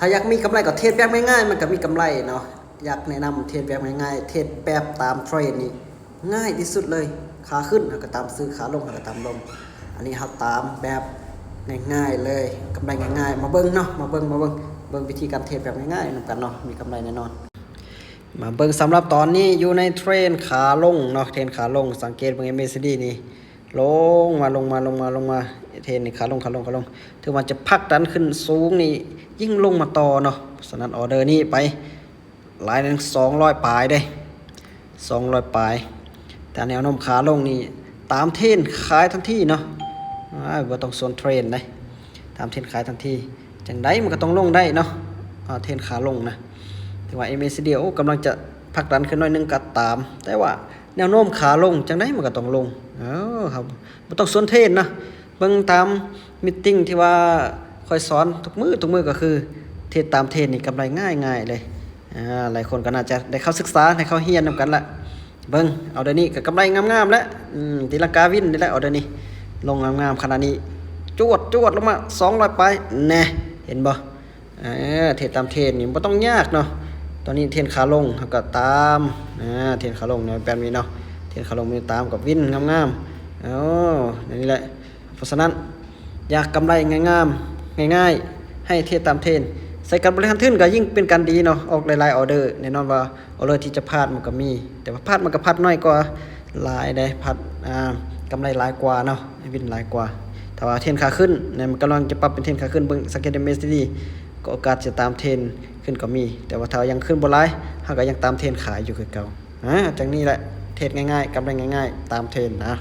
ຖ້າຢາກມີກຳໄລກໍເທຣດແບບງ່າຍໆ ມັນກໍມີກຳໄລເນາະ. ຢາກແນະນຳເທຣດແບບງ່າຍໆ ເທຣດແບບຕາມເທຣນນີ້ງ່າຍທີ່ສຸດເລີຍ. ຂາຂຶ້ນເຮົາກໍຕາມຊື້ ຂາລົງເຮົາກໍຕາມລົງ. ອັນນີ້ເຮົາຕາມແບບງ່າຍໆເລີຍ ກຳໄລງ່າຍໆ. ມາເບິ່ງເນາະ ມາເບິ່ງ ມາເບິ່ງ ເບິ່ງວິທີການເທຣດແບບງ່າຍໆນຳກັນເນາະ ມີກຳໄລແນ່ນອນ. ມາເບິ່ງສຳລັບຕອນນີ້ຢູ່ໃນເທຣນຂາລົງເນາະ ເທຣນຂາລົງ. ສັງເກດເບິ່ງ ເອັມເອຊີດີ ນີ້ ລົງມາ ລົງມາ ລົງມາ ລົງມາ ເທຣນນີ້ຂາລົງ ຂາລົງ ຂາລົງ. ຖືວ່າຈະຜັກດັນຂຶ້ນສູງນີ້ ຍິ່ງລົງມາຕໍ່ເນາະ. ສະນັ້ນອອເດີນີ້ໄປຫຼາຍໜຶ່ງ ສອງຮ້ອຍປາຍເດ້ ສອງຮ້ອຍປາຍ. ແຕ່ແນວໂນ້ມຂາລົງນີ້ຕາມເທຣນຂາຍທັນທີເນາະ. ອາ ບໍ່ຕ້ອງສົນເທຣນເດ້ ຕາມເທຣນຂາຍທັນທີ. ຈັ່ງໃດມັນກໍຕ້ອງລົງໄດ້ເນາະ ອາ ເທຣນຂາລົງນະ. ຖືວ່າ ເອັມເອຊີດີ ໂອ້ ກຳລັງຈະຜັກດັນຂຶ້ນໜ້ອຍໜຶ່ງກໍຕາມ ແຕ່ວ່າແນວໂນ້ມຂາລົງ ຈັ່ງໃດມັນກໍຕ້ອງລົງ. ເອີ ເຮົາບໍ່ຕ້ອງສົນເທຣນນະ. ເບິ່ງຕາມມີດຕິງທີ່ວ່າຂ້ອຍສອນທຸກມື້ ທຸກມື້ກໍຄືເທຣດຕາມເທຣນນີ້ກຳໄລງ່າຍໆເລີຍ. ອາ ຫຼາຍຄົນກໍໜ້າຈະໄດ້ເຂົ້າສຶກສາ ໄດ້ເຂົ້າຮຽນນຳກັນລະ. ເບິ່ງ ອອເດີນີ້ກໍກຳໄລງາມໆແຫຼະ ອືມ ຕີລັງກາວິນນີ້ແຫຼະ ອອເດີນີ້ ລົງງາມໆຂະໜາດນີ້ ຈວດ ຈວດລົງມາ ສອງຮ້ອຍປາຍ ແນ່ ເຫັນບໍ່? ເອີ ເທຣດຕາມເທຣນນີ້ບໍ່ຕ້ອງຍາກເນາະ. ຕອນນີ້ເທຣນຂາລົງ ເຮົາກໍຕາມ ອາ ເທຣນຂາລົງແບບນີ້ເນາະ ເທຣນຂາລົງມີຕາມກັບວິນງາມໆ. ເອົາ ແນວນີ້ແຫຼະ. ເພາະສະນັ້ນ ຢາກກຳໄລງ່າຍໆ ງ່າຍໆ ໃຫ້ເທຣດຕາມເທຣນ ໃສ່ກັນບໍລິຫານທຶນກໍຍິ່ງເປັນການດີເນາະ. ອອກຫຼາຍໆອອເດີ ແນ່ນອນວ່າອອເດີທີ່ຈະພາດມັນກໍມີ ແຕ່ວ່າພາດມັນກໍພາດໜ້ອຍກວ່າຫຼາຍເດ້ ພາດ ອາ ກຳໄລຫຼາຍກວ່າເນາະ ວິນຫຼາຍກວ່າ. ຖ້າວ່າເທຣນຂາຂຶ້ນ ມັນກຳລັງຈະປັບເປັນເທຣນຂາຂຶ້ນ ເບິ່ງ ສັງເກດເຫັນ ເອັມເອຊີດີ ກໍໂອກາດຈະຕາມເທຣນຂຶ້ນກໍມີ ແຕ່ວ່າຖ້າຍັງຂຶ້ນບໍ່ຫຼາຍ ເຮົາກໍຍັງຕາມເທຣນຂາຍຢູ່ຄືເກົ່າ. ອາ ຈັ່ງນີ້ແຫຼະ ເທຣດງ່າຍໆ ກຳໄລງ່າຍໆ ຕາມເທຣນນະ.